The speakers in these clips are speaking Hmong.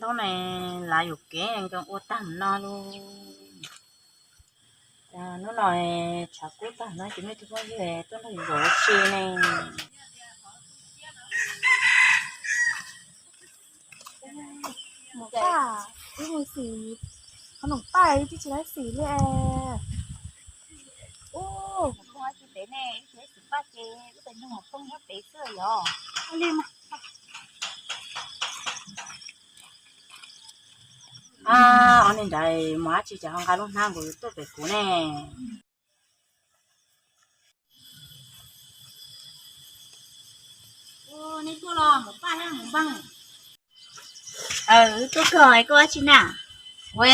Tub ne, lav yuam kev nco ua tag no lauj. Hnub no tshav kub tag no ces nej tus phooj ywg tuaj nrog yus zaum ua si ne. Mus paj, wb mus xim qhov noom paj, wb twb tsis tau xim li. Ub, mus phooj ib tsis pem ne, ib tsis xim paj ces wb pes nrog mus phooj nyob pem xwb yog li mas. Ob niag ntawd mus dab tsi ces ho nqa lub hnab nkaus tuaj pem kuv ne. Nej tuaj los mus paj thiab mus npeeg? Wb tuaj kawg, koj dab tsi na? Ua,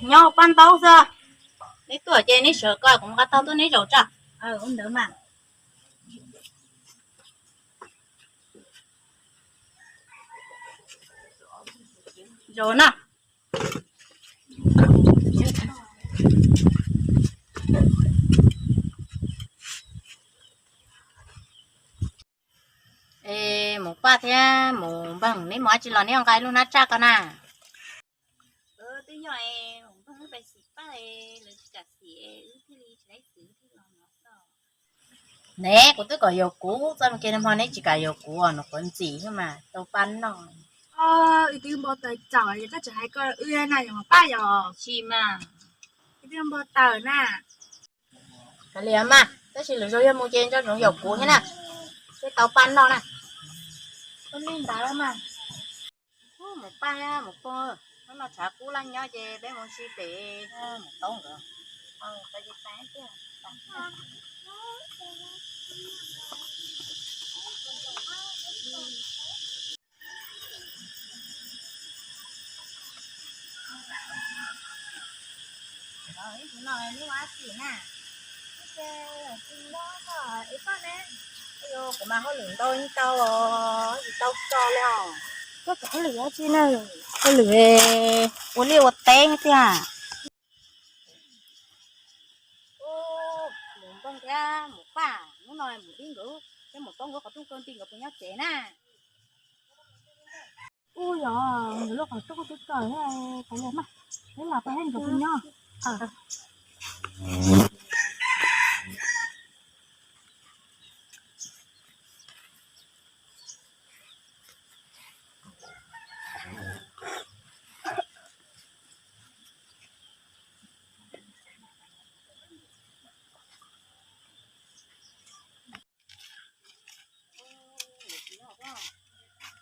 nyob paj ntaub xwb. Neb tuaj ces neb sawv ko, kuv mus nqa tau tuaj neb zaum tso. Ua ntawd mas. Zaum na. Es mus paj thiab mus npeeg, neb mus dab tsi los neb ho nqa lub hnab tsaj ko na? Twb yog mus npeeg pes xim paj, lawv tsis kam xim, wb thiaj li tsis laib xim, wb thiaj los no xwb. Ne, kuv twb kom yaum kuv, txoj me kev no neb tsis kam yaum kuv, nws quav ntxim xwb mas tau paj noj. Wb twb npau taws tsaug, koj tseem hais ko wb na, yuav mus paj yog tsis mas. Wb twb npau taws na. Kav liam mas, tab sis lwm zaus yog mus ces nco ntsoov yaum kuv thiab na, thiaj tau paj noj na. Ua li ntawd mas. Mus paj mus phooj, hnub no tshav kub laj nyob ces peb mus si pem mus toob nkawd. Ib hnub no neb ua dab tsi na? Tsis ua dab tsi, es koj ne? Kuv mas hauj lwm ntau yeej tau, tsis tau so li os. Koj txawm hauj lwm dab tsi na? Hauj lwm ua liaj ua teb tiag. Mus nplooj thiab mus paj, hnub no mus dib nkawd thiab mus toob nkawd qhov rooj kaw nti nkawd puas nyob tsev na? Ub, yog nkawd lub qhov rooj twb kaw, kav liam mas, peb los peb saib nkawd puas nyob.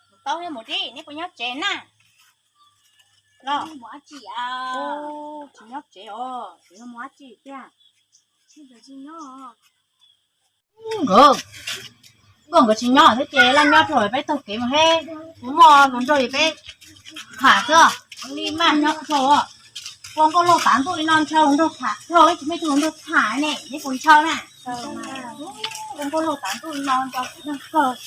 Mus tau thiab mus dib, neb puas nyob tsev na? Los mus dab tsi a? Tsis nyob tsev os, tsis mus dab tsi tiag. Nkawd, nkauj nkawd tsis nyob thiab ces laj nyob rau peb taug kev mus thiab. Kuv muaj hluas nraug es peb tham xwb, li maj nyob rau. Ua nkauj laug tav ntuj li no ntshaw hluas nraug tham dhau, ib tsis muaj ib tug hluas nraug tham ne, neb puas ntshaw na? Ua nkauj laug tav ntuj li no ntshaw kuv neeg kawg.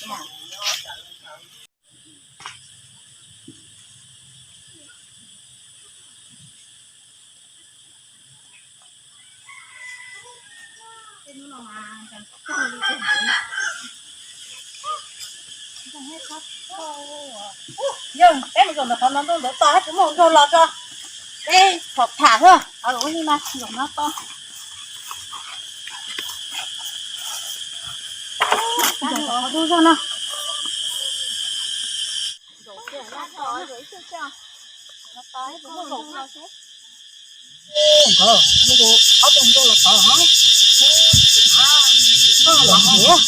Yog peb mus zaum ntawm qhov no ntawd tos hab tsis muaj hluas nraug los tso, peb tham tham xwb. Ua li mas zaum no tos. Zaum qhov dub zog no. Nkawd, ob tug nraug los tod, koj los ntiav.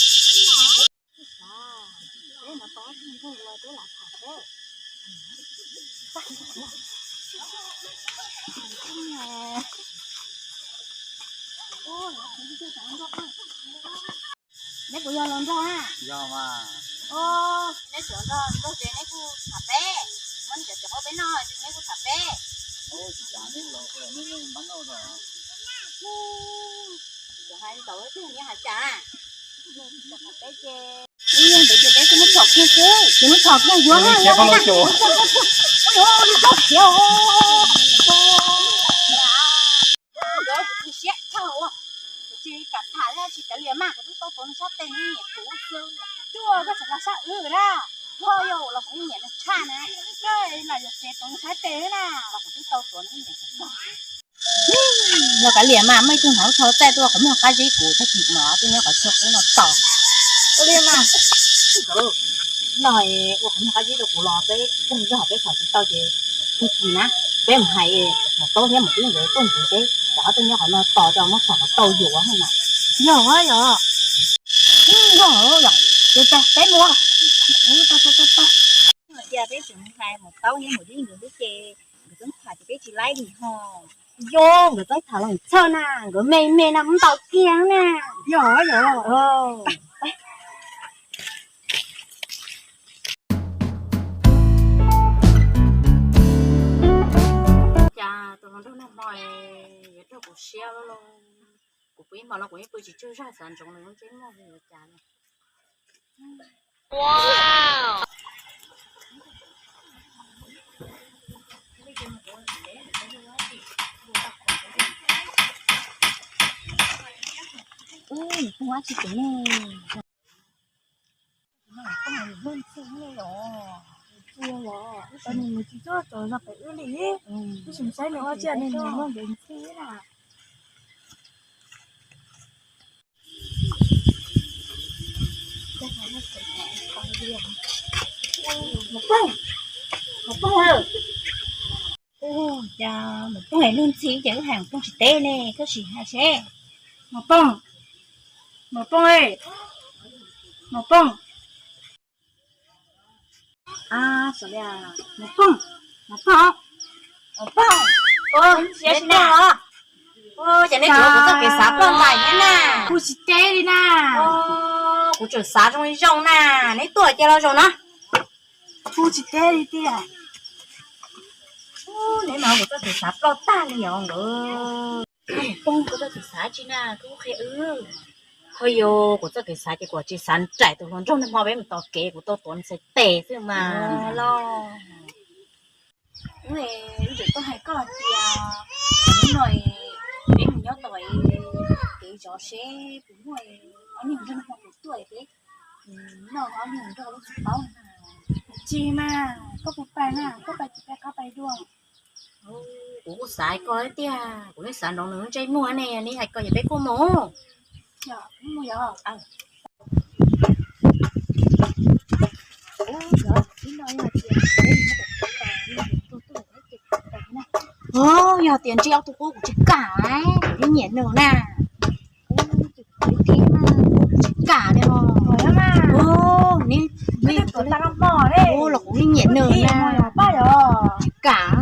Neb puas yog hluas nraug na? Yog mas. Neb tseem hluas nraug, neb kuj tham peb, muab cov cov qhaub peb noj ces neb kuj tham peb. Tsis tham, neb los neb yeej pab noj os. Tseem hais ntau tiag, neb hais cas? Tham peb ces ib yam ntawd ces peb kuj muab tsom kiag xwb, ces muab tsom kiag yuav na. Nkawd tsis siab dhau, tsis kam tham li, tsis kav liam mas, kuv twb tau pov nws sab tes nws nyiam kuv xwb. Tuaj koj tseem los sab wb na. Tho yog los kuv nyiam nws tshaj na, koj los yog tsev tau saib tes na los kuv twb tau tuav nws nyiam. Yog kav liam mas muaj ib tug hnav lub tsho txaij tuaj qhov muag qab zib kuv tag kis mas twb nyob qhov tshuaj qub no tos. Ua li mas no ua qhov muag qab zib rau kuv los peb koog zog peb xav tsis tau ces tag kis na peb mus hais Maum Taub thiab Maum Dib nkawd tuaj ntxiv peb, cov ob tug nyob qhov no tos rau muab xav qhov tau yuav na. Yog yog yog, ces peb mus. Cia peb tseem hais Maum Taub thiab Maum Dib nkawd xwb ces nkawd txeeb tham ces peb tsis laib li ho. Yog nkawd txeeb tham los txhawj na, nkawd me me na, muab ntaus kiag na. Yog yog. Cas tus hluas nraug nag hmo yuav raug kuv siab loj loj. Kuv pw ib hmo no kuv yeej pw tsis tsaug zog xav ntsoov nws lub ntsej muag li yuav cas li. Ub, nws poob dab tsi ces ne? Nws poob nws ntxhi ne os. Tsis yog os, ib tsam nws tsis txawj tso zog pem wb li. Wb sim saib nws ua cas nws muaj nkees ntxhi na. Maum Pooj, Maum Pooj, cas Maum Pooj es lub ntxhi ces wb hais Maum Pooj tsis teb ne, koj sim hais seb. Maum Pooj, Maum Pooj, Maum Pooj. Maum Pooj, Maum Pooj, Maum Pooj, ces neb tsuav kuv txoj kev xav ploj ntais thiab na. Kuv tsis teb li na. Kuv tseem xav zoo li zoo na, neb tuaj cia los zaum no. Kuv tsis teb li tiag. Neb mas kuv txoj kev xav ploj tag li os nkawd. Pooj, koj txoj kev xav tsi na, koj qhia wb. Ho yog kuv txoj kev xav ces kuv tsis xav nraim tus hluas nraug nag hmo peb mus tos kev kuv tau tuav ntxhais tes xwb mas los. Wb tseem tuaj hais koj tias hnub no peb mus nyob tom kev zov seb puas muaj ob niag nraug nag hmo tuaj peb noj ob niag nraug lub txiv paub. Tsis mas koj puas pais na, koj pais tsis pais qab pais dua. Kuv kuj xav hais koj thiab tiag, kuv yeej xav ntsoov nws lub ntsej muag ne, neb hais koj ces peb kuj mus. Yog tias ntsib ob tug qub kuv tsis kam, kuv nyiam nws na. Kuv tsis kam li os. Los kuv nyiam nws na. Tsis kam.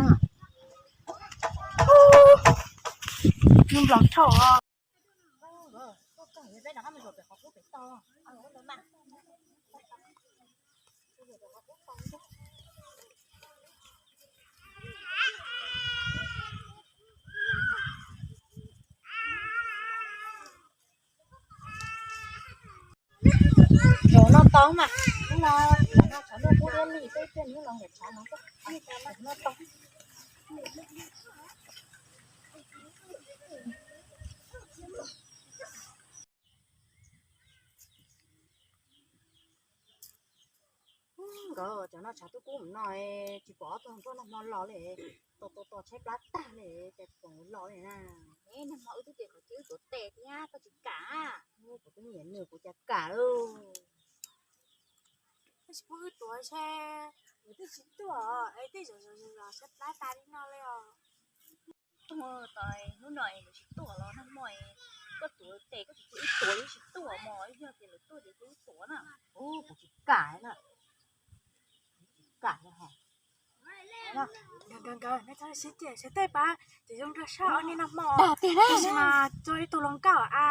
Zaum no tau mas, hnub no tshav ntuj kub thiab li, peb thiaj li los ntawm tshav no, no tau. Nkawd cov no tshav ntuj kub no tsis pom ob tug nraug nag hmo los li, tos tos tos tshaib plab tag li, cas tsis pom nkawd los li na. Nag hmo wb twb tias kom cia wb tuav tes thiab koj tsis kam. Kuv twb nyiam nws kuv cas kam lauj. Koj tsis pub wb tuav seb, nws twb tsis tuaj es tej zaum zaum zaum tshaib plab tas li no li os. Hnub no nkawd tsis tuaj los nag hmo koj tuav tes koj tsis pub wb tuav, wb tsis tuaj mog, yog tias lawv tuaj ces wb tuav na. Kuv tsis kam na. Tsis kam na. Nkawd nkawd nkawd, neb txhob sib tiam sawv tej pab, ces zoo nraug sab ob niag nag hmo, tab sis mas tso ib tug hluas nkauj a.